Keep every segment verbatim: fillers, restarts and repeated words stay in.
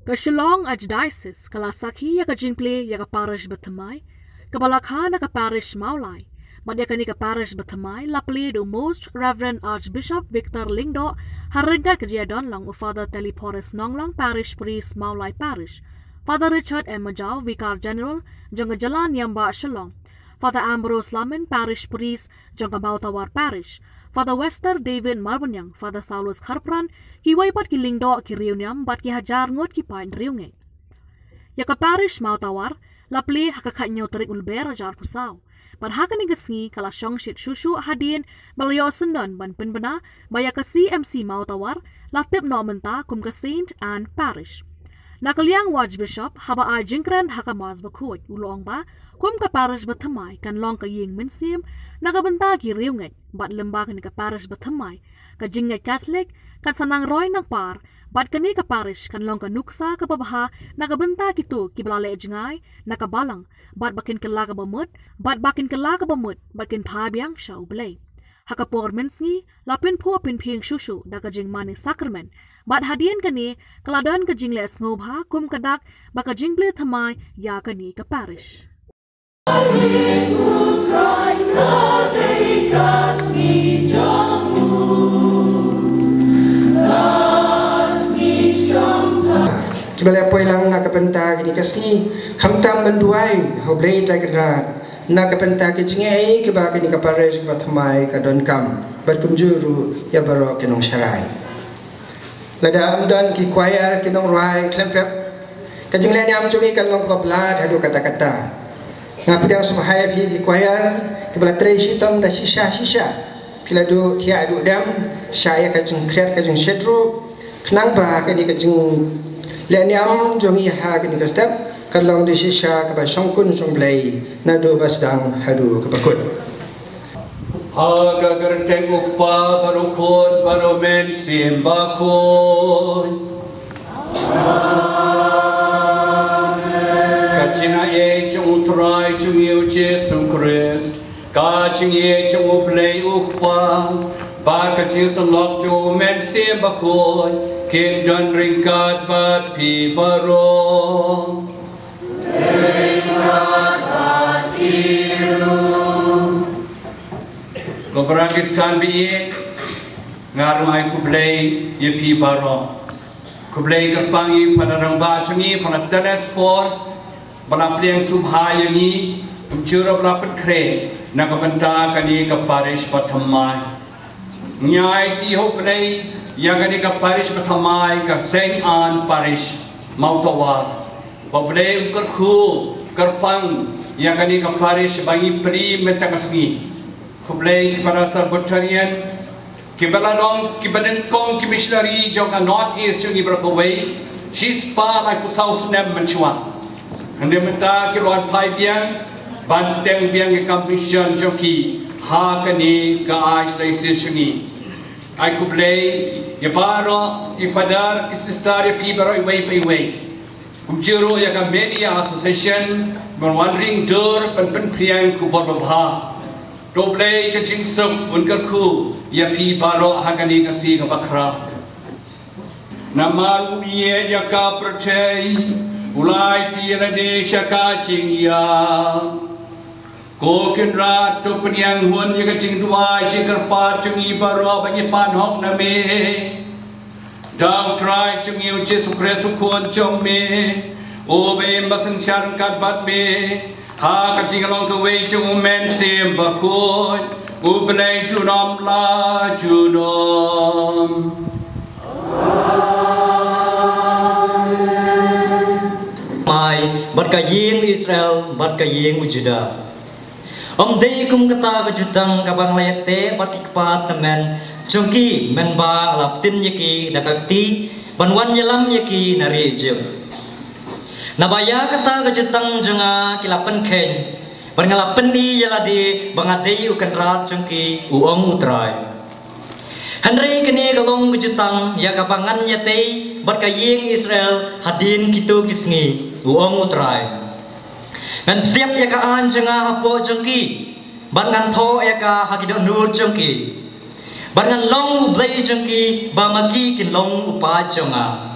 Ka Shillong Archdiocese ka la sakhi ïa ka jingplie ïa ka parish bathymmai kaba la kha na ka parish Mawlai. Bad ïa kane ka parish bathymmai la plie da u Most Reverend Archbishop Victor Lyngdoh, ha ryngkat ka jingïadon lang u Father Telly Forrest Nonglong, Parish Priest, Mawlai Parish, Father Richard M Majaw, Vicar General jong ka Jylla Niambah Shillong, Father Ambrose Lamin, Parish Priest jong ka Mawtawar Parish, Father Wester David Marbaniang, Father Saulus Kharpran, kiwei pat ki lyngdoh, ki riewniam bad ki hajar ngut ki paid riewngeit. Ïa ka parish Mawtawar la plie ha ka khathynñiew tarik u Lber hajar arphew saw. Bad ha kane ka sngi ka la shongshit shuh shuh hadien ba la ïoh syndon ban pynbna ba ïa ka C M C Mawtawar la tip noh mynta kum ka Saint Anne Parish. Na ka liang u Archbishop, haba ai jingkren ha ka Mass bakhuid, u la ong ba kum ka parish bathymmai kan long ka ïing mynsiem na ka bynta ki riewngeit, bad lyngba kane ka parish bathymmai, ka jingngeit Katholik kan sa nang roi nang par, bad kane ka parish kan long ka nuksa kaba bha na ka bynta kito kiba la leh jngai na ka Balang, bad ba kin kylla kaba mut, bad ba kin kylla kaba mut, bad kin phai biang sha U Blei. Ha ka por mynsngi la pynphuh pynphieng shuh shuh da ka jingmane sakramen, bad hadien kane ka la don ka jingleh sngewbha kum ka dak ba ka jingplie thymmai ïa kane ka parish. Kiba la poi lang na ka bynta kane ka sngi, khamtam ban duwai ha U Blei Trai Kynrad na ka bynta ki jingeh kiba kane ka parish bathymmai ka donkam, bad kumjuh ruh ïa baroh ki nongsharai. Lada ym don ki choir, ki nongrwai khlem pep, ka jingleh niam jong ngi kan long kaba blat haduh katta katta. Nga pdiang sngewbha ïa phi ki choir kiba la trei shitom da shisha shisha. Phi la duh thiah duh dem sha ïa ka jingkhriat ka jingshit ruh, khnang ba kane ka jingleh niam jong ngi ha kane ka step kan long da shisha kaba shongkun shong Blei naduh ba sdang haduh kaba kut. Ha ka kyrteng U Kpa bad U Khun bad U Mynsiem Bakhuid. Ka jingaiei jong U Trai jong ngi U Jisu Khrist, ka jingaiei jong U Blei U Kpa, bad ka jingsyllok jong U Mynsiem Bakhuid kin don ryngkat bad phi baroh. Ko para Khristan ba ïeit, nga ruh ai khublei ïa phi baroh. Khublei kyrpang ïa Father rangbah jong ngi, Father Telesphore, ba la pdiang sngewbha ïa ngi, kumjuh ruh ba la pynkhreh na ka bynta kane ka parish bathymmai. Ngi aiti ha U Blei ïa kane ka parish bathymmai, ka Saint Anne Parish Mawtawar. Ba U Blei un kyrkhu kyrpang ïa kane ka parish ba ngi plie mynta ka sngi. Khublei ki Father Salvatorian kiba la long kiba nyngkong ki missionary jong ka North East jong ngi baroh kawei, shispah laiphew saw snem mynshuwa. Hynrei mynta ki la wan phai biang ban bteng biang ïa ka mission jong ki ha kane ka Archdiocese jong ngi. Ai khublei ïa baroh ki Father, ki Sister, ïa phi baroh iwei pa iwei. Kumjuh ruh ïa ka Media Association ban wan ring dur ban pynphriang khubor babha. To U Blei ka jingsuk un kyrkhu ïa phi baroh ha kane ka sngi kaba khraw. Namar u ïeit ïa ka pyrthei, u la aiti ïa lade sha ka jingïap. Ko Kynrad, to pynïeng hun ïa ka jingduwai jingkyrpad jong ngi baroh ba ngi pan hok na me. Da U Trai jong ngi U Jisu Khrist U Khun jong me, uba im ba synshar ryngkat bad me ha ka jinglong kawei jong U Mynsiem Bakhuid, U Blei junom la junom. Mai bad ka ïing Israel bad ka ïing u Juda. Ym dei kum kata ka jutang kaba nga la ïateh bad ki kpa tymmen jong ki mynba nga la pyntin ïa ki da ka kti ban wan ïalam ïa ki na ri Ijipt. Naba ïa kata ka jutang jong nga ki la pynkheiñ bad nga la pyni ïa lade ba nga dei U Kynrad jong ki, u ong U Trai. Hynrei kane ka long ka jutang ïa kaba ngan ïatei bad ka ïing Israel hadien kito ki sngi, u ong U Trai. Ngan psiap ïa ka aiñ jong nga hapoh jong ki bad ngan thoh ïa ka ha ki dohnud jong ki, bad ngan long U Blei jong ki ba ma ki kin long u paid jong nga.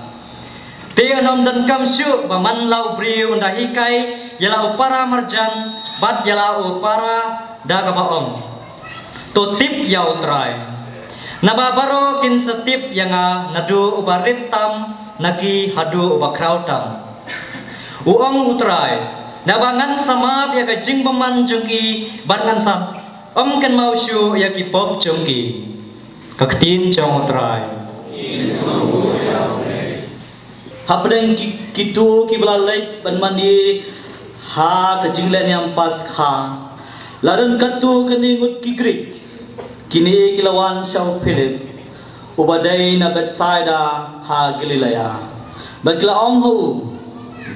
Te un ym donkam shuh ba man la u briew un da hikai ïa la u para marjan bad ïa la u para da kaba ong, to tip ïa U Trai. Naba baroh kin sa tip ïa nga, naduh uba rit tam na ki haduh uba khraw tam. U ong U Trai, naba ngan sa map ïa ka jingbymman jong ki bad ngan sa ym kynmaw shuh ïa ki pop jong ki. Ka ktien jong U Trai. Hapdeng ki, kito kiba la leit ban mane ha ka jingleh niam Paskha, la don katto katne ngut ki Grik. Kine ki la wan sha u Philip, uba dei na Bethsaida ha Galilaia, bad ki la ong ha u,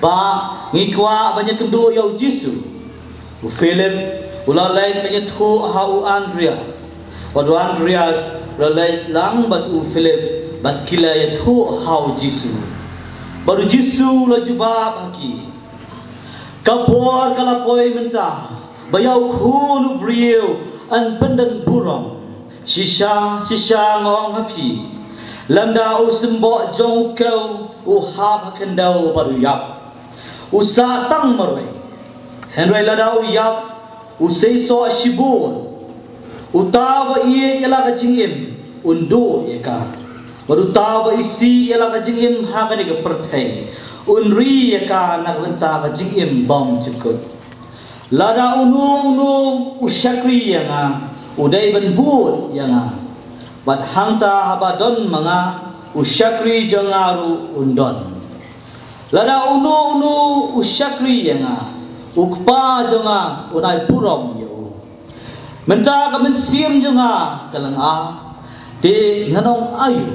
Bah, ngi kwah ban ïakynduh ïa U Jisu. U Philip u la leit ban ïathuh ha u Andreas, bad u Andreas u la leit lang bad u Philip, bad ki la ïathuh ha U Jisu. Bad U Jisu u la jubab ha ki, Ka por ka la poi mynta ba ïa U Khun u briew yn pyndon burom. Shisha shisha nga ong ha phi, lymda u symboh jong u kew u hap ha khyndew bad u ïap, u sah tang marwei. Hynrei lada u ïap, u seisoh shibun. Uta uba ïeit ïa la ka jingim un duh ïa ka, bad uta uba isih ïa la ka jingim ha kane ka pyrthei un ri ïa ka na ka bynta ka jingim bymjukut. Lada uno uno u shakri ïa nga, u dei ban bud ïa nga, bad hangta haba don ma nga, u shakri jong nga ruh un don. Lada uno uno u shakri ïa nga, u Kpa jong nga un ai burom ïa u. Mynta ka mynsiem jong nga ka lynga, te ngan ong aïu?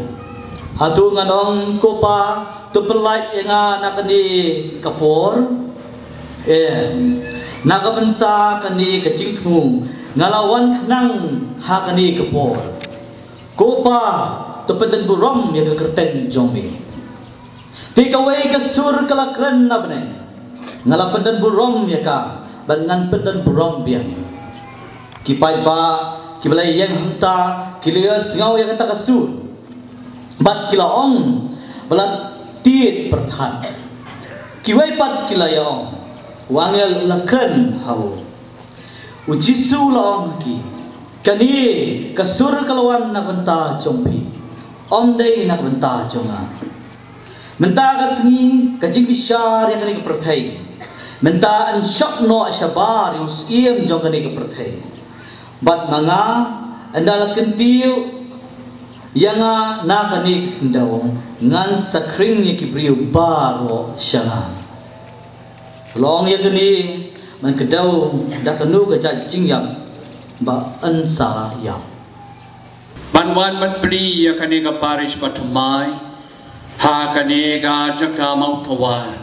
Hato ngan ong, Ko Pa, to pynlait ïa nga na kane ka por? Em, na ka bynta kane ka jingthmu nga la wan khnang ha kane ka por. Ko Pa, to pyndon burom ïa ka kyrteng jong me. Te kawei ka sur ka la kren na bneng, nga la pyndon burom ïa ka, bad ngan pyndon burom biang. Ki paidbah kiba la ïeng hangta ki la ïohsngew ïa kata ka sur, bad ki la ong ba la tied pyrthat. Kiwei pat ki la ïa ong, u angel u la kren ha u. U Jisu u la ong ha ki, kane ka sur ka la wan na ka bynta jong phi, ym dei na ka bynta jong nga. Mynta ka sngi ka jingbishar ïa kane ka pyrthei, mynta yn shop noh shabar ïa u syiem jong kane ka pyrthei. Bad ma nga, ynda la kyntiew ïa nga na kane ka khyndew, ngan sa khring ïa ki briew baroh sha nga. Long ïa kane, man ka dei da kano ka jait jingïap ba yn sa ïap. Ban wan ban plie ïa kane ka parish ba thymmai ha kane ka jaka Mawtawar.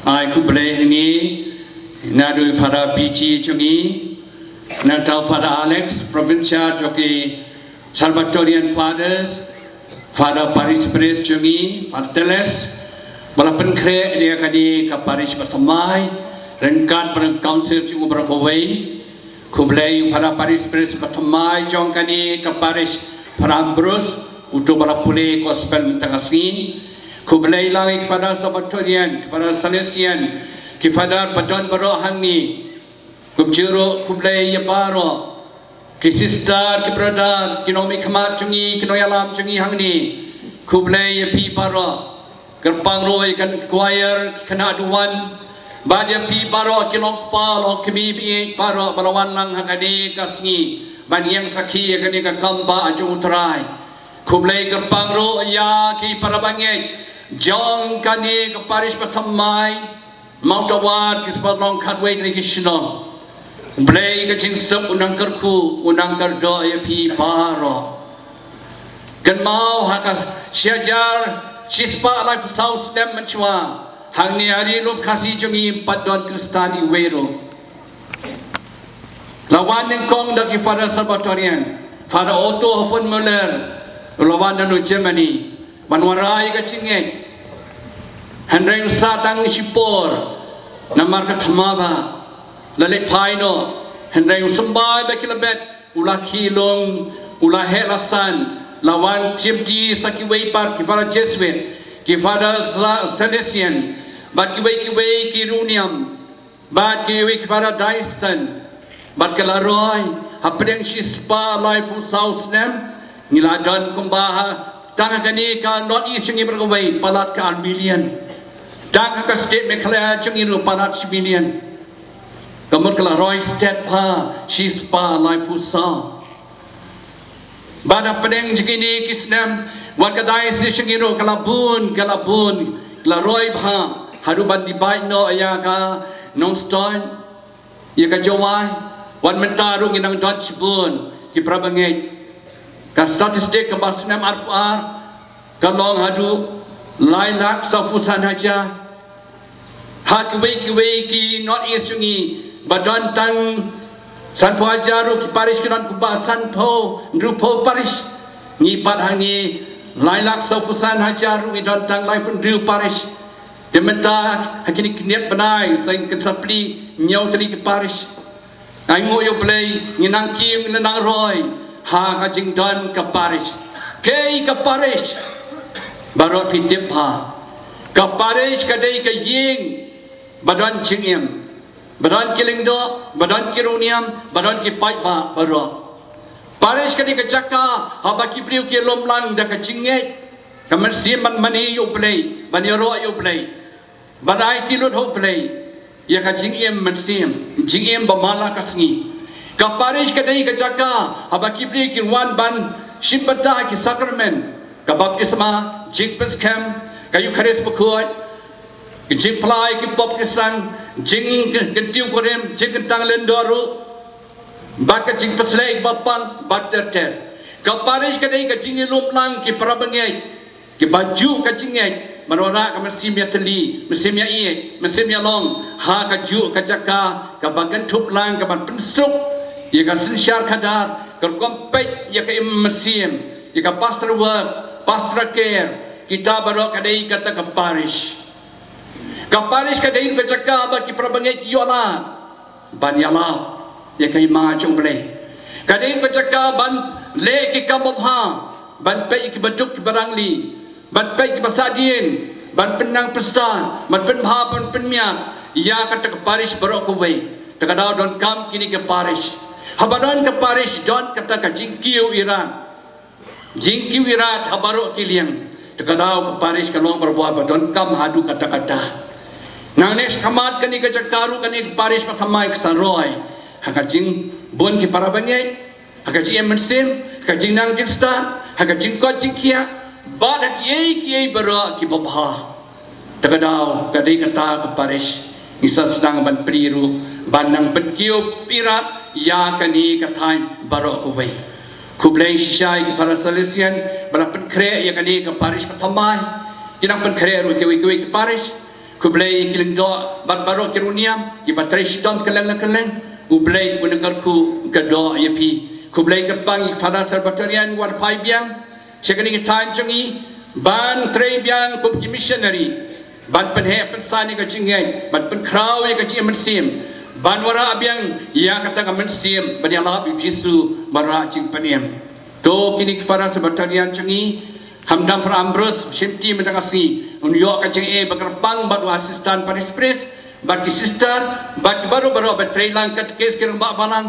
Ai khublei ha ngi naduh Father P G jong ngi, nangta Father Alex, Provincial jong ki Salvatorian Fathers, Father Parish Priest jong ngi, Father Teles, ba la pynkhreh ïa kane ka parish ba thymmai ryngkat bad ka council jong u baroh kawei. Khublei Father Parish Priest ba thymmai jong kane ka parish, Father Ambrose, uto ba la pule gospel mynta ka sngi. Khublei lang ïa ki Father Salvatorian, ki Father Salesian, ki Father ba don baroh hangne. Kumjuh ruh khublei ïa baroh ki sister, ki brother, ki nongmihkhmat jong ngi, ki nongïalam jong ngi hangne. Khublei ïa phi baroh. Kyrpang ruh ïa ka choir, ki khynnah duwan, bad ïa phi baroh ki longkpa longkmie ba ïeit baroh ba la wan lang ha kane ka sngi ban ïeng sakhi ïa kane ka kam ba jong U Trai. Khublei kyrpang ruh ïa ki para bangeit jong kane ka parish ba thymmai Mawtawar, ki spah long khatwei tylli ki shnong. U Blei ka jingsuk u nang kyrkhu, u nang kyrdoh ïa phi baroh. Kynmaw ha ka shi hajar shispah laiphew saw snem mynshuwa, hangne ha ri lum Khasi jong ngi ym pat don Khristan iwei ruh. La wan nyngkong da ki Father Salvatorian, Father Otto von Muller, la wan na Germany ban wanrah ïa ka jingngeit. Hynrei u sah tang shipor namar ka thma ba la leit phai noh. Hynrei u symbai ba ki la bet, u la khih lung, u la heh la san, la wan shim ti sa kiwei pat ki Father Jesuit, ki Father Sa- Salesian, bad kiwei kiwei ki riewniam, bad kiwei ki Father Dyson, bad ka la roi hapdeng shi spah laiphew saw snem. Ngi la don kumba ha tang ha kane ka North East jong ngi baroh kawei palat ka ar million. Tang ha ka state Meghalaya jong ngi ruh palat shi million. Ka mut ka la roi stet bha shi spah laiphew saw. Bad hapdeng jong kine ki snem, wat ka diocese jong ngi ruh ka la bun, ka la bun, ka la roi bha haduh ban divide noh ïa ka Nongstoiñ, ïa ka Jowai. Wat mynta ruh ngi nang don shibun ki parabangeit. Ka statistic kaba snem arphew ar ka long haduh lai lak sawphew san hajar. Ha kiwei kiwei ki North East jong ngi ba don tang sanphew hajar ruh ki parish ki don kumba sanphew hynriewphew parish. Ngi pat ha ngi lai lak sawphew san hajar ruh ngi don tang laiphew hynriew parish. Te mynta ha kine ki khyndiat bnai sa kynsan plie hynñiew tylli ki parish. Ai nguh ïa U Blei, ngi nang kiew, ngi nang roi ha ka jingdon ka parish. Kaei ka parish? Baroh phi tip bha. Ka parish ka dei ka ïing ba don jingim, ba don ki lyngdoh, ba don ki riewniam, ba don ki paidbah baroh. Parish ka dei ka jaka haba ki briew ki lum lang da ka jingngeit, ka mynsiem ban mane ïa U Blei, ban ïaroh ïa U Blei, ban aiti lut ha U Blei ïa ka jingim mynsiem, jingim ba man la ka sngi. Ka parish ka dei ka jaka haba ki briew ki wan ban shim bynta ki sakramen, ka baptisma, jingpynskhem, ka Eukharist bakhuid, ka jingphla ïa ki pop ki sang, jingkyntiew kurim, jingkyntang lyngdoh ruh, bad ka jingpynshlei ïa ki bapang bad ter ter. Ka parish ka dei ka jingïalum lang ki parabangeit kiba ju ka jingngeit, ban wanrah ka mynsiem ïatylli, mynsiem ïaieit, mynsiem ïalong ha ka ju ka jaka kaba kynthup lang, kaban pynsuk ïa ka synshar khadar, ka rukom peit ïa ka im mynsiem, ïa ka pastoral work, pastoral care. Kita baroh ka dei kata ka parish. Ka parish ka dei ka jaka ba ki parabangeit ki ïoh lad ban ïalap ïa ka hima jong U Blei. Ka dei ka jaka ban leh ki kam babha, ban peit ïa ki baduk ki barangli, ban peit ïa ki basahdien, ban pynnang pynstad, ban pynbha, ban pynmiat ïa kata ka parish baroh kawei. Te ka daw donkam kine ki parish. Haba don ka parish don kata ka jingkiew ïarap. Jingkiew ïarap ha baroh ki liang. Te ka daw ka parish ka long barabor ba donkam haduh katta katta. Nangne shakhmat kane ka jaka ruh, kane ka parish ba thymmai ka sa roi ha ka jingbun ki parabangeit, ha ka jingim mynsiem, ha ka jingnang jingstad, ha ka jingkoit jingkhiah, bad ha kiei kiei baroh kiba bha. Te ka daw ka dei kata ka parish ngi sa sdang ban plie ruh ban nang pynkiew ïarap ïa kane ka thaiñ baroh kawei. Khublei shisha ïa ki Father Salesian ba la pynkhreh ïa kane ka parish ba thymmai. Ki nang pynkhreh ruh kiwei kiwei ki parish. Khublei ïa ki lyngdoh bad baroh ki riewniam kiba trei shitom kylleng la kylleng. U Blei un kyrkhu kyrdoh ïa phi. Khublei kyrpang ïa ki Father Salvatorian wat phai biang sha kane ka thaiñ jong ngi ban trei biang kum ki missionary, ban pynheh pynsan ïa ka jingngeit, ban pynkhraw ïa ka jingim mynsiem, ban wanrah biang ïa kata ka mynsiem ban ïalap ïa U Jisu ban wanrah jingpynim. To kine ki Father Salvatorian jong ngi, Khamtam Father Ambrose, shim ti mynta ka sngi, un ïoh ka jingeh ba kyrpang bad u assistant parish priest bad ki sister bad ki baroh baroh ba trei lang, katekis, ki rangbah balang,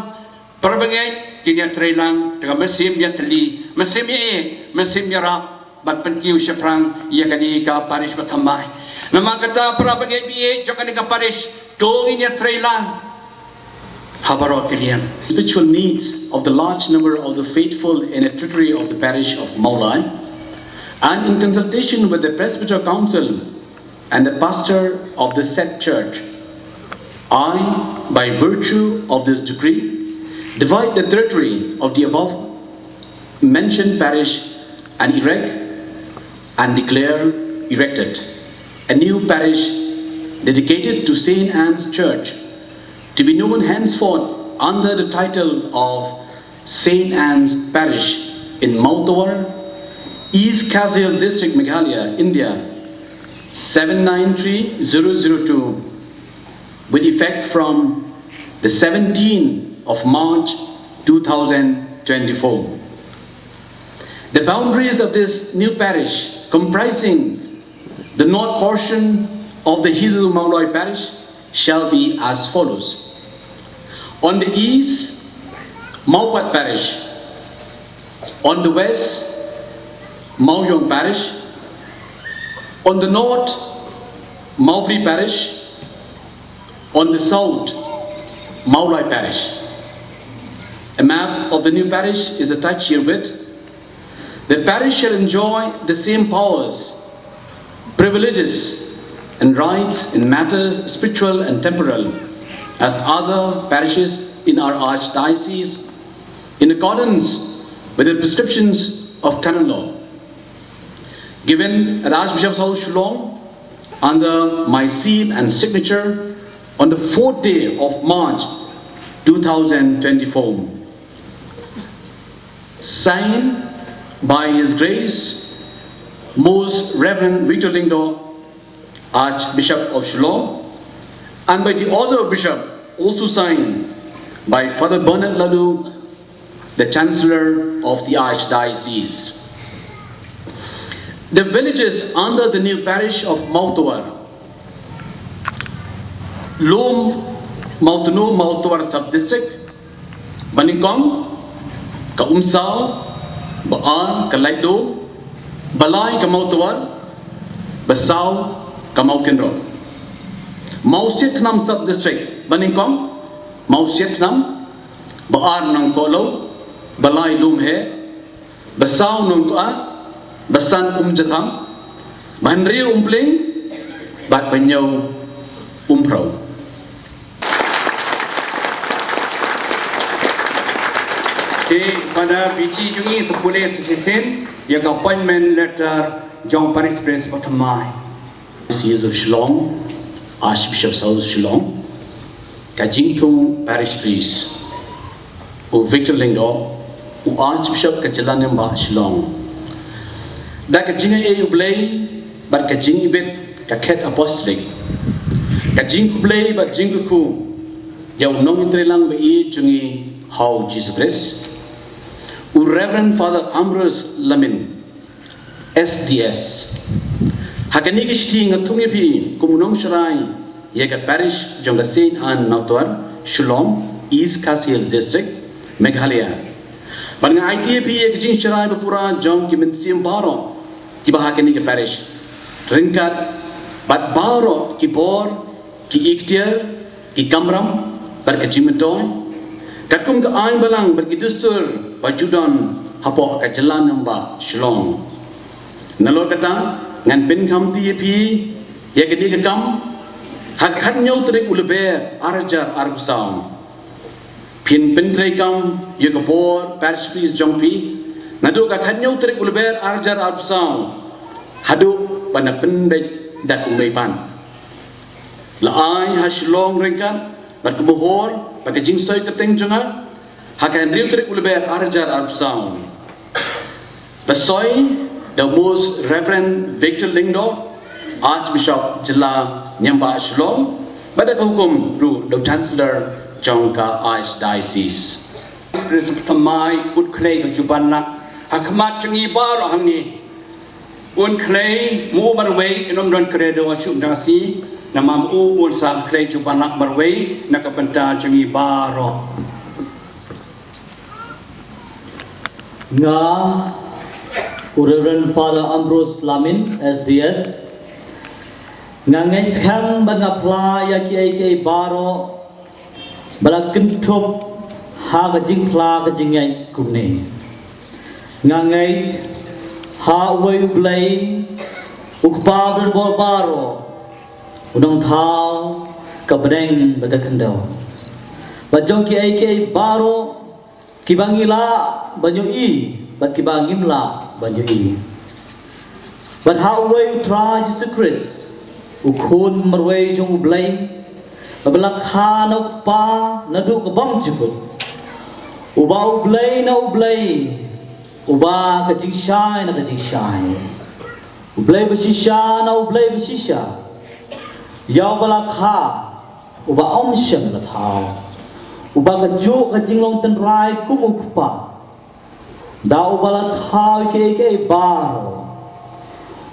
parabangeit, kin ïatrei lang da ka mynsiem ïatylli, mynsiem ïaieit, mynsiem ïarap, ban pynkiew shaphrang ïa kane ka parish ba thymmai. Namar kata parabangeit baieit jong kane ka parish, to ngin ïatrei lang ha baroh ki liang. Spiritual needs of the large number of the faithful in the territory of the parish of Mawlai, and in consultation with the Presbyter Council and the pastor of the said church, I, by virtue of this decree, divide the territory of the above mentioned parish and erect and declare erected a new parish dedicated to Saint Anne's Church, to be known henceforth under the title of Saint Anne's Parish in Mawtawar, East Khasi Hills District, Meghalaya, India, seven nine three zero zero two, with effect from the seventeenth of March two thousand twenty-four. The boundaries of this new parish, comprising The north portion of the Hill Mawloi parish shall be as follows. On the east, Mawpat parish. On the west, Mawiong parish. On the north, Mawbri parish. On the south, Mawloi parish. A map of the new parish is attached herewith. The parish shall enjoy the same powers, privileges, and rights in matters spiritual and temporal as other parishes in our archdiocese, in accordance with the prescriptions of canon law. Given at Archbishop's House, Shillong, under my seal and signature, on the fourth day of March two thousand twenty-four. Signed by His Grace Most Reverend Victor Lyngdoh, Archbishop of Shillong, and by the Order of Bishop, also signed by Father Bernard Laloo, the Chancellor of the Archdiocese. The villages under the new parish of Mawtawar: Lum, Mawtano, Mawtawar Sub-District. Banyngkong, ka Umsaw. Ba-ar, ka Laitdom. Ba-lai, ka Mawtawar. Ba-saw, ka Mawkynroh. Mawsiatkhnam Sub-District: Banyngkong, Mawsiatkhnam. Ba-ar, Nongkohlew. Ba-lai, Lumheh. Ba-saw, Nongkoah. Ba-san, Umjatham. Ba-hynriew, Umplieng. Bad ba-hynñiew, Umphrew. Te Father Bichi jong ngi sa pule sa shisien ïa ka appointment letter jong parish priest ba thymmai. Diocese of Shillong, Archbishop's House, Shillong, ka jingthung parish priest u Victor Lyngdoh, u Archbishop ka jylla Nongbah Shillong. Da ka jingaiei U Blei bad ka jingibit ka khet apostolic, ka jingkhublei bad jingkyrkhu ïa u nongïatreilang ba ïeit jong ngi ha u Jisu Khrist, u Reverend Father Ambrose Lamin, S D S. Ha kane ka shithi nga thung ïa phi kum u nongsharai ïa ka parish jong ka Saint Anne Mawtawar, Shillong, East Khasi Hills District, Meghalaya. Bad nga aiti ïa phi ïa ka jingsharai ba pura jong ki mynsiem baroh kiba ha kane ka parish, ryngkat bad baroh ki bor, ki ikhtiar, ki kamram bad ka jingmyntoi, katkum ka aiñ balang bad ki dustur ba ju don hapoh ka jylla Nongbah Shillong. Nalor kata, ngan pynkhamti ïa phi ïa kane ka kam ha ka khathynñiew tarik u Lber ar hajar arphew saw. Phin pyntreikam ïa ka bor parish priest jong phi naduh ka khathynñiew tarik u Lber ar hajar arphew saw haduh ba na pynbeit da kumno pat. La ai ha Shillong ryngkat bad ka mohor bad ka jingsoi kyrteng jong nga ha ka hynriew tarik u Lber ar hajar arphew saw. La soi da u Most Reverend Victor Lyngdoh, Archbishop jylla Nongbah Shillong, bad da ka hukum ruh da u Chancellor jong ka Archdiocese. Khrist thymmai, u khlei ka juban lak ha khmat jong ngi baroh hangne. Un khlei mo marwei, un ym don credo shuh jong ngi, namar u un sa khlei juban lak marwei na ka bynta jong ngi baroh. Nga, u Reverend Father Ambrose Lamin, S D S, nga ngeit skhem bad nga phla ïa kiei kiei baroh ba la kynthup ha ka jingphla ka jingngeit kumne. Nga ngeit ha uwei U Blei, U Kpa badonbor baroh, u nongthaw ka bneng bad ka khyndew. Bad jong kiei kiei baroh kiba ngi lah ban ïohi bad kiba ngim lah ban ïohi. Bad ha uwei U Trai Jisu Khrist, u Khun marwei jong U Blei, uba la kha na U Kpa naduh ka bymjukut, uba U Blei na U Blei, uba ka jingshai na ka jingshai, U Blei bashisha na U Blei bashisha, ïa uba la kha, uba ym shym la thaw, uba kajuh ka jinglong tynrai kum U Kpa, da uba la thaw ïa kiei kiei baroh,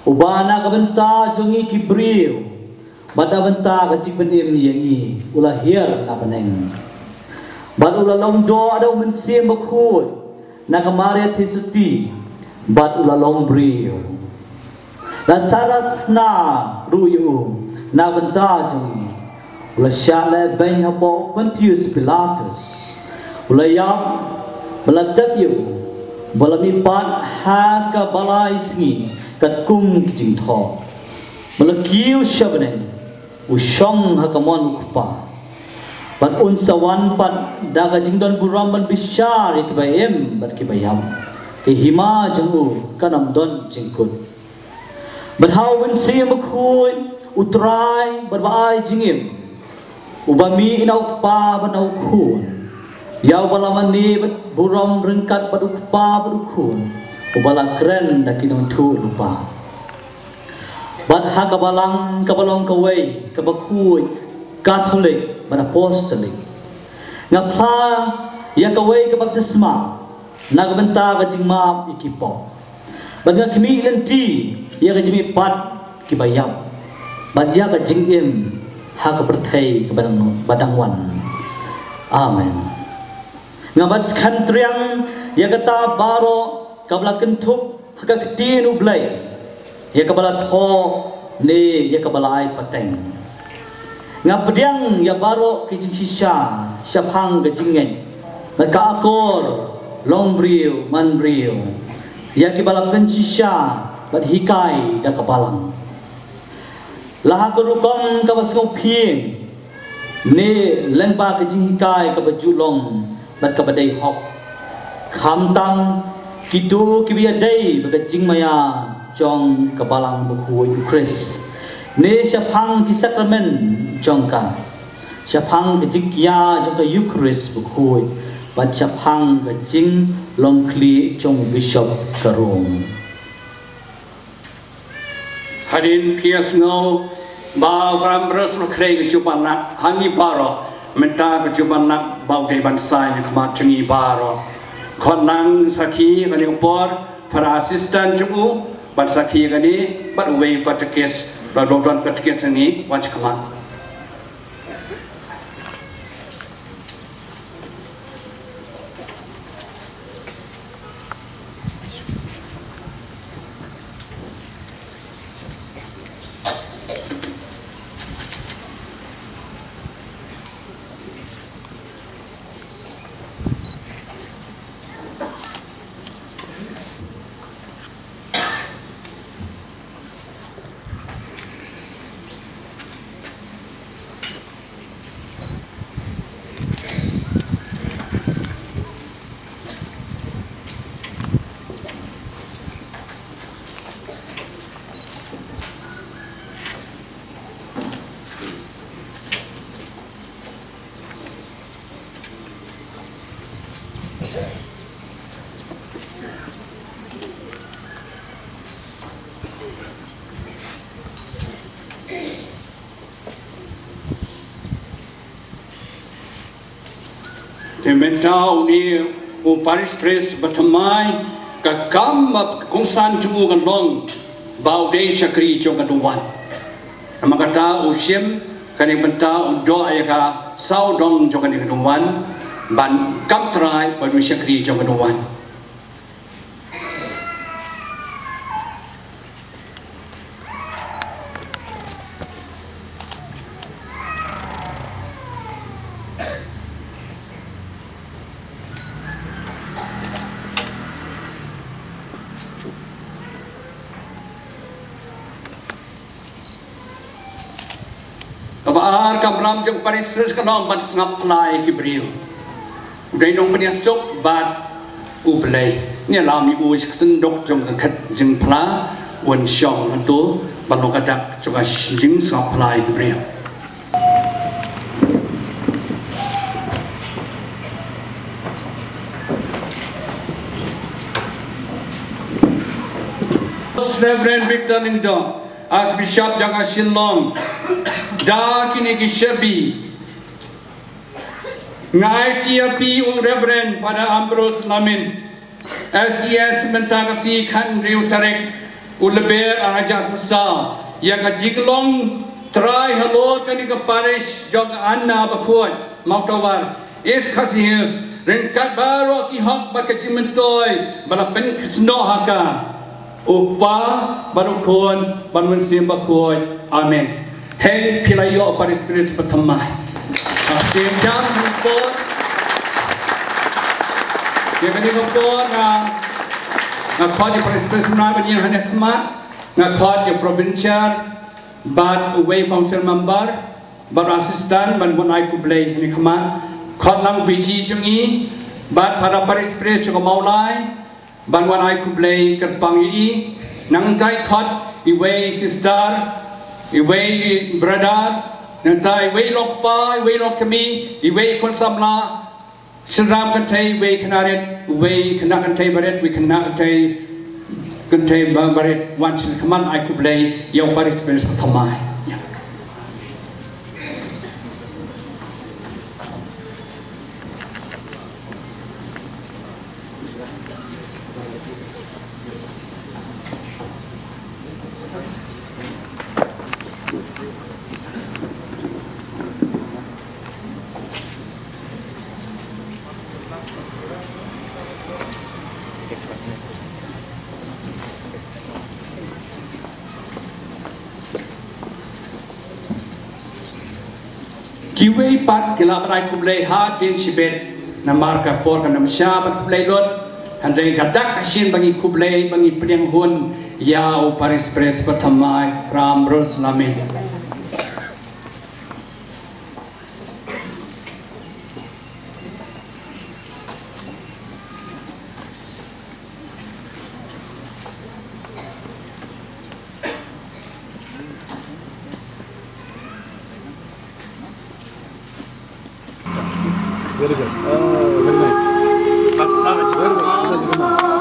Uba na ka bynta jong ngi ki briew, bad na bynta ka jingpynim ïa ngi, u la hiar na bneng. Bad u la long doh da u Mynsiem Bakhuid, na ka Maria Theisotti, bad u la long briew. La sahlad na ruh ïa u, na bynta jong ngi. U la shah leh beiñ hapoh Pontius Pilatus. U la ïap, ba la tep ïa u, ba la mihpat ha kaba lai sngi, katkum ki jingthoh. Ba la kiew sha bneng, u shong ha ka mon u Kpa. Bad un sa wan pat da ka jingdon burom ban bishar ïa kiba im, bad kiba ïap. Ka hima jong u, kan ym don jingkut. Bad ha u Mynsiem Bakhuid, u Trai, bad ba ai jingim. Uba mih na u Kpa bad na u Khun. Ïa uba la mane bad burom ryngkat bad u Kpa bad u Khun. Uba la kren da ki nongthoh lypa. Bad ha ka balang, kaba long kawei, kaba khuid, Katholik, bad Apostolik. Nga phla, ïa kawei ka baptisma, na ka bynta ka jingmap ïa ki pop. Bad nga khmih lynti, ïa ka jingmihpat kiba ïap. Bad ïa ka jingim, ha ka pyrthei kaba dang, ba dang wan. Amen. Nga bat skhem triang, ïa kata baroh, kaba la kynthup, ha ka ktien u Blei. Ïa kaba la thoh, ne, ïa kaba la ai pateng. Nga pdiang ïa baroh ki jingshisha, shaphang ka jingngeit. Bad ka akor, long briew, man briew. Ïa kiba la pynshisha, bad hikai da ka balang. La ha ka rukom kaba sngewphieng. Ne lyngba ka jinghikai kaba ju long, bad kaba dei hok. Khamtam, kito kiba ïadei, bad ka jingmaïa, jong ka balang bakhuid u Khrist. Ne shaphang ki sakramen jong ka. Shaphang ka jingkñia jong ka Eukharist bakhuid. Bad shaphang ka jinglong khlieh jong u Bishop ka Rome. Hadien phi sngew ba u Ambrose u la khrei ka jubab ha ngi baroh, mynta ka jubab ba u dei ban saiñ ha khmat jong ngi baroh. Khot nang sakhi kane ka por, para assistant jong u, ban sakhi kane, bad uwei u katekis, ba u don katekis ngi, wan sha khmat. Te mynta une u parish priest ba thymmai, ka kam ba kongsan jong u ka long ba u dei shakri jong ka duwan. Namar kata u shim kane mynta u doh ïa ka sawdong jong kane ka duwan ban kam trai ba u dei shakri jong ka duwan. Kaba ar, ka kamram jong parish priest ka long ban sngap phla ïa ki briew. U dei nongpynïasuk bad U Blei. Ngi lam ïa u sha ka synduk jong ka khet jingphla, un shong hangto ban long ka dak jong ka jingsngap phla ïa ki briew. Reverend Victor Lyngdoh, Archbishop jong ka Shillong, da kine ki shyrkhei. Nga aiti ïa phi u Reverend Father Ambrose Lamin, S D S, mynta ka sngi khathynriew tarik U Lber Arajat Musa, ïa ka jinglong trai halor kane ka parish jong Anna Bakhuid, Mawtawar, East Khasi Hills, ryngkat baroh ki hok bad ka jingmyntoi ba la pynkhuid noh ha ka. U Kpa, bad u Khun, bad u Mynsiem Bakhuid. Amen. Hei, phi la ïoh parish priest ba thymmai. Ka siem jam ka por. Ïa kane ka por nga, nga khot ïa parish priest ba thymmai ban ïeng hangne khmat. Nga khot ïa provincial, bad uwei council member, bad assistant, ban wan ai khublei hangne khmat. Khot lang u B G jong i, bad para parish priest jong ka Mawlai, ban wan ai khublei kyrpang ïa i. Nangta i khot iwei sister, iwei brother, nangta iwei lok kpa, iwei lok kmie, iwei khun samla, shynrang kynthei, iwei khynnah rit, iwei khynnah kynthei barit, iwei khynnah kynthei, kynthei ba-, barit, wan sha khmat ai khublei ïa u parish priest ba thymmai. Ïa. Kiwei pat ki lah ban ai khublei hadien shibit, namar ka por kan ym shah ban khublei lut. Hynrei ka dak ka shin ba ngi khublei, ba ngi pdiang hun ïa u parish priest ba thymmai, Ram Bruce Lame. Very good. Oh, very nice. Very good. Very good.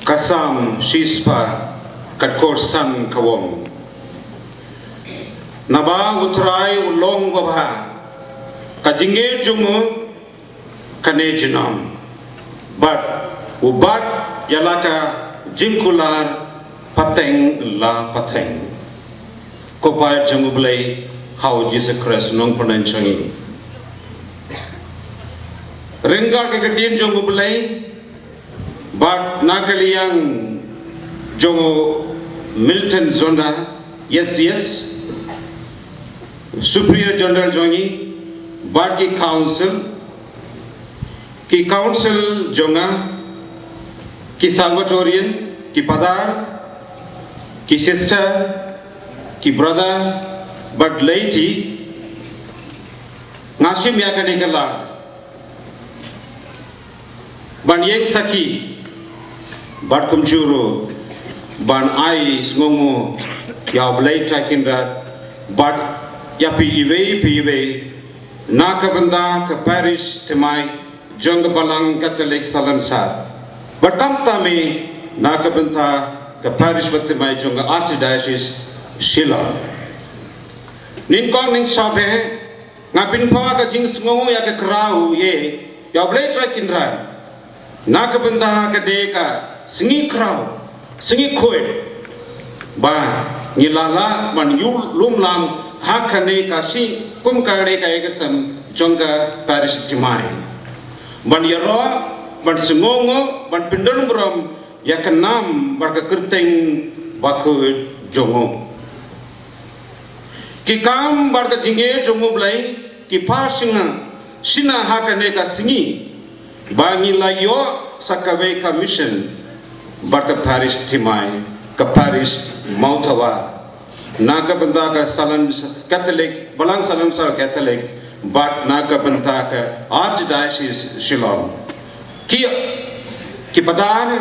Ka Salm shispah, ka dkhot san ka ong: Naba U Trai u long uba bha, ka jingngeit jong u kane junom, bad u bat ïa la ka jingkular pateng la pateng. Ko paid jong U Blei ha U Jisu Khrist, Nongpynïaid jong ngi. Ryngkat ka ktien jong U Blei, Bad na ka liang jong u Milton Zonda, S D S, Superior General jong ngi, bad ki council, ki council jong nga, ki Salvatorian, ki padar, ki sister, ki brother, bad lady, nga shim ïa kane ka lad ban ïeng sakhi bad kumjuh ruh ban ai sngewnguh ïa U Blei Trai Kynrad bad ïa phi iwei pa iwei na ka bynta ka parish thymmai jong ka Balang Katholik Salonsar bad kumta me na ka bynta ka parish bad thymmai jong ka Archdiocese Shillong. Nyngkong nyngkong sha phi nga pynpaw ka jingsngewnguh ïa ka khraw ïa U Blei Trai Kynrad na ka bynta ka dei ka sngi khraw, sngi khuid ba ngi la lah ban ïuh lum lang ha kane ka sngi kum kane ka ïing ka sem jong ka parish thymmai ban ïaroh ban sngewnguh ban pyndon burom ïa ka nam bad ka kyrteng bakhuid jong u. Ki kam bad ka jingeh jong U Blei ki phah shynna shynna ha kane ka sngi ba ngi la ïoh sa kawei ka mission bad ka parish thymmai, ka parish Mawthawa na ka bynta ka Salons Katholik, Balang Salonsar Katholik bad na ka bynta ka Archdiocese Shillong. Ki, ki padar,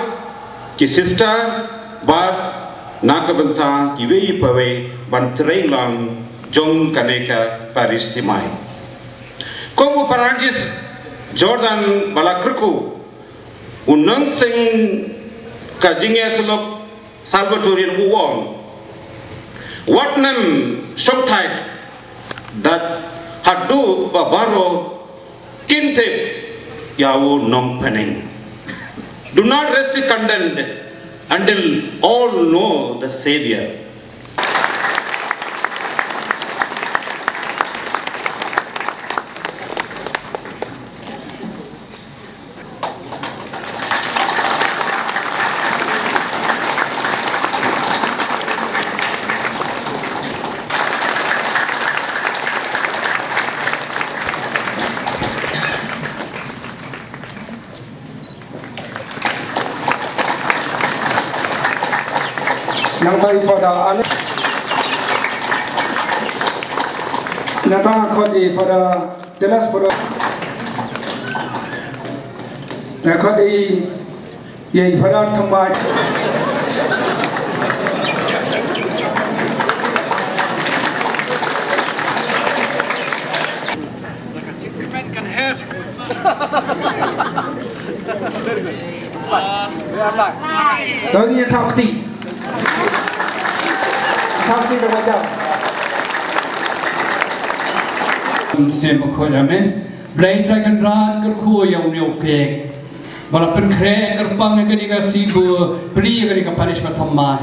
ki sister bad na ka bynta kiwei pa iwei ban trei lang jong kane ka parish thymmai. Kum u Francis Jordan ba la kyrkhu, u nongseng ka jingïasyllok Salvatorian u ong, wat nym shongthait, dat haduh ba baroh kin tip ïa u nongpynïeng. Do not rest content until all know the Savior. Nangta i Father Alex. Nangta khot i Father Telas Father. Nangta khot i, i Father Thamai. Kan her. Tony thap kti. Thap kti da wajah. Sim khoi amen. Blei Trai Kynrad kyrkhu ïa une u kek. Ba la pynkhreh kyrpang ïa kane ka C B P, pli ïa kane ka parish ka thymmai.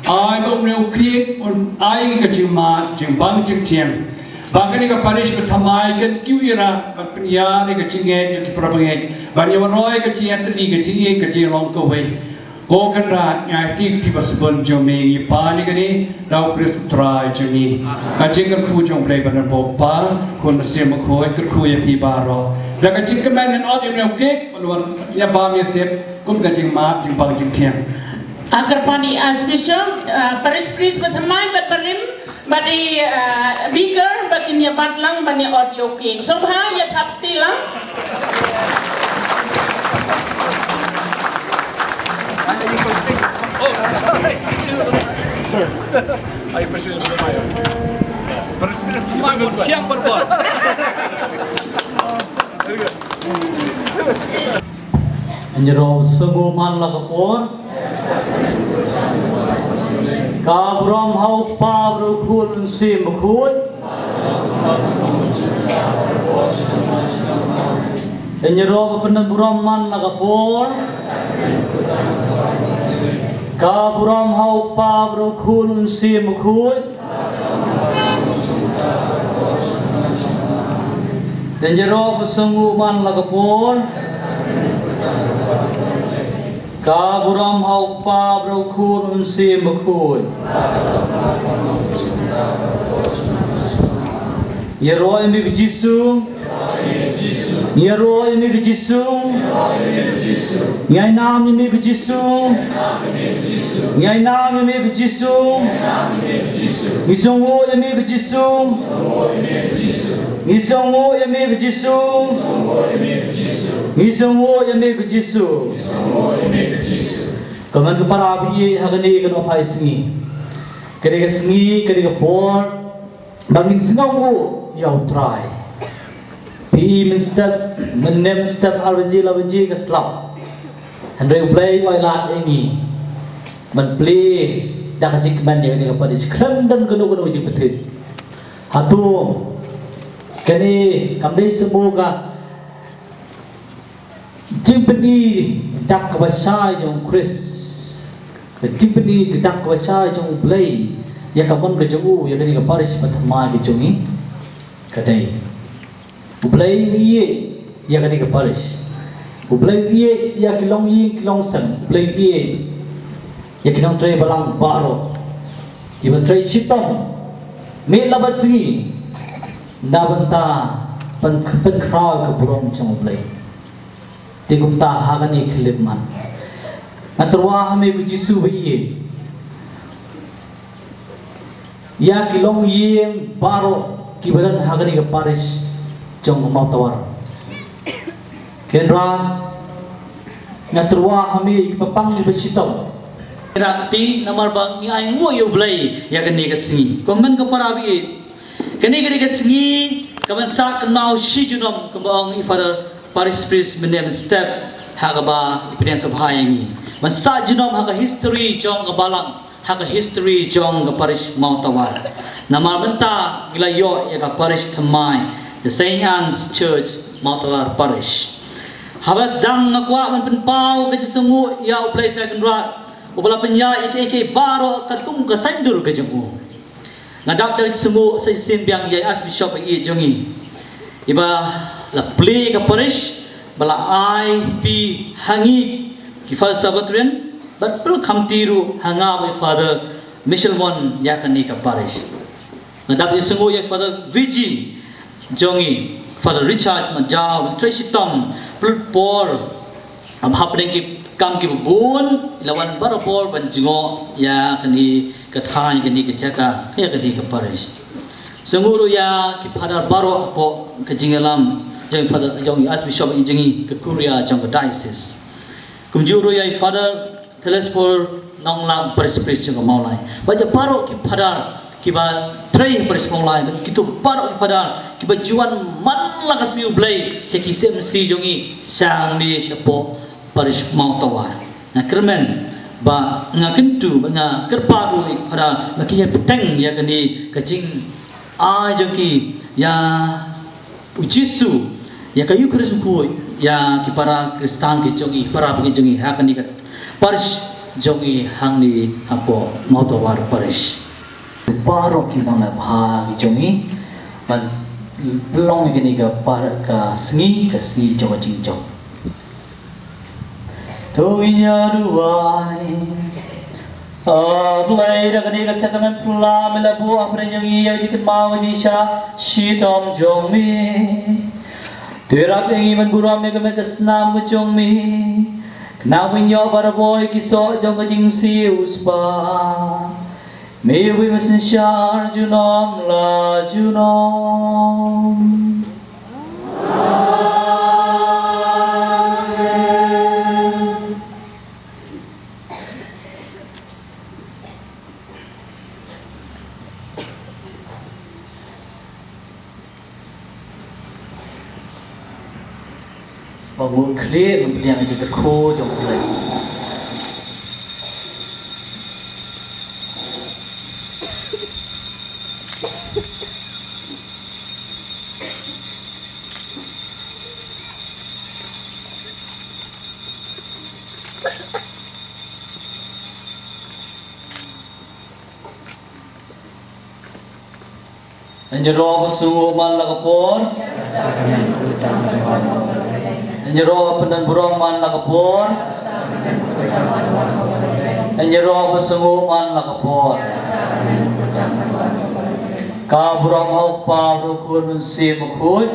Ai ba une u kek un ai ka jingmad jingbang jingthiang. Ba kane ka parish ka thymmai kan kiew ïarap ban pynïar ïa ka jingngeit ïa ki para bangeit ban ïa waroh ïa ka jingïatylli ka jingïeit ka jinglong kawei. Ko Kynrad ngi aiti ka kti basbun jong me ngi pan ïa kane da u Khrist u Trai jong ngi. Ka jingkyrkhu jong U Blei ba don bok pa, Khun Mynsiem Bakhuid kyrkhu ïa phi baroh. Da ka jingkmen ngan ot ïa une u kek ban wan ïa bam ïa sep kum ka jingmad jingbang jingthiang. Kyrpad ïa i Archbishop, ah, Parish Priest ba thymmai bad barim. Bad i, ah, vicar ba kin ïa bat lang ban ïa ot ïa u kek. Sngewbha ïa thap kti lang. Ai, President Thymmai. President Thymmai, bun thiang bun bun. Very good. Ngi ïaroh sngewbha man la ka por. Ka burom ha u Kpa bad u Khun Mynsiem Bakhuid. Ngi ïaroh ba pynburom man la ka por. Ka burom ha u Kpa bad u Khun Mynsiem Bakhuid. Ngi ïaroh ba sngewbha man la ka por. Ka burom ha u Kpa bad u Khun bad u Mynsiem Bakhuid. Ïaroh ïa me ko Jisu. Ïaroh ïa me ko Jisu. Ngi ainam ïa me ko Jisu. Ngi ainam ïa me ko Jisu. Ngi sngewnguh ïa me ko Jisu. Ngi sngewnguh ïa me ko Jisu. Ngi sngewnguh ïa me ko Jisu. Ko hynmen ko para baieit, ha kane ka nohphai sngi, ka dei ka sngi, ka dei ka por ba ngin sngewnguh ïa U Trai. Phi i mynstep, mynne mynstep ar baje, lai baje ka slap. Hynrei U Blei u ailad ïa ngi ban plie da ka jingkmen ïa kane ka parish khlem don kano kano ka jingpynthut. Hato kane kam dei shuh ka jingpyni dak kaba shai jong U Khrist, ka jingpyni dak kaba shai jong U Blei ïa ka mon ka jong u ïa kane ka parish ba thymmai ka jong ngi? Ka dei. U Blei u ïeit ïa kane ka parish. U Blei u ïeit ïa ki longïing ki longsem. U Blei u ïeit ïa ki nongtrei balang baroh kiba trei shitom miet la bad sngi na bynta pyn-, pynkhraw ka burom jong U Blei. Te kumta ha kane ka khyllipmat nga tyrwa ha me ko Jisu ba ïeit, ïa ki longïing baroh kiba don ha kane ka parish jong ka Mawtawar. Kynrad, nga tyrwa ha me ïa kiba pang kiba shitom. Kynrad kti namar ba ngi ainguh ïa U Blei ïa kane ka sngi. Ko hynmen ko para baieit, kane ka dei ka sngi kaban sah kynmaw shi junom, kumba ong i Father Parish Priest mynne mynstep ha kaba i pdiang sngewbha ïa ngi, ban sah junom ha ka history jong ka balang, ha ka history jong ka parish Mawtawar. Namar mynta ngi la ïoh ïa ka parish thymmai, the Saint Anne's Church, Mawtawar Parish. Haba sdang nga kwah ban pynpaw ka jingsngewnguh ïa U Blei Trai Kynrad uba la pynïaid ïa kiei kiei baroh katkum ka saiñdur ka jong u. Nga dap da ka jingsngewnguh sa shisien biang ïa i Archbishop ba ïeit jong ngi, iba la plie ka parish, ba la aiti ha ngi ki Father Salvatorian, bad pynlong khamti ruh ha nga bad i Father Michelmon ïa kane ka parish. Nga dap da ka jingsngewnguh ïa i Father Viji jong ngi, Father Richard Majaw, ba trei shitom pynlut por hapdeng ki kam kiba bun, i la wan barabor ban jngoh ïa kane ka thaiñ, kane ka jaka, ïa kane ka parish. Sngewnguh ruh ïa ki Father baroh hapoh ka jingïalam jong i Father, jong i Archbishop jong ngi, ka Kuria jong ka diocese. Kumjuh ruh ïa i Father Telesphore Nonglang, Parish Priest jong ka Mawlai, bad ïa baroh ki Father kiba trei ha Parish Mawlai, bad kito baroh ki Father kiba ju wan man la ka sngi U Blei sha ki C M C jong ngi, sha ngi shapoh Parish Mawtawar. Nga kyrmen bad nga kyntu bad nga kyrpad ruh ïa ki Father ba kin ïa bteng ïa kane ka jingai jong ki ïa u Jisu, ïa ka Eucharist Bakhuid ïa ki para Khristan ki jong ngi, para bangeit jong ngi ha kane ka parish jong ngi hangne hapoh Mawtawar Parish. Baroh ki nongleh bha ki jong ngi ban pynlong ïa kane ka par-, ka sngi, ka sngi jong ka jingjop. To ngin ïa duwai. A Blei, da kane ka sacrament phylla me la buh hapdeng jong ngi ïa ka jingkynmaw ka jingshah shitom jong me. To ïarap ïa ngi ban burom ïa ka met ka snam ka jong me, khnang ba ngin ïoh barabor ïa ki soh jong ka jingsiew spah. Me uba im synshar junom la junom. Ba ngut khlieh ban pdiang ïa ka jingkyrkhu jong U Blei. Ngin ïaroh ba sngewnguh man la ka por. Ngin ïaroh ba pyndon burom man la ka por. Ngi ïaroh ba sngewbha man la ka por. Ka burom ha u Kpa, bad u Khun, bad u Mynsiem Bakhuid.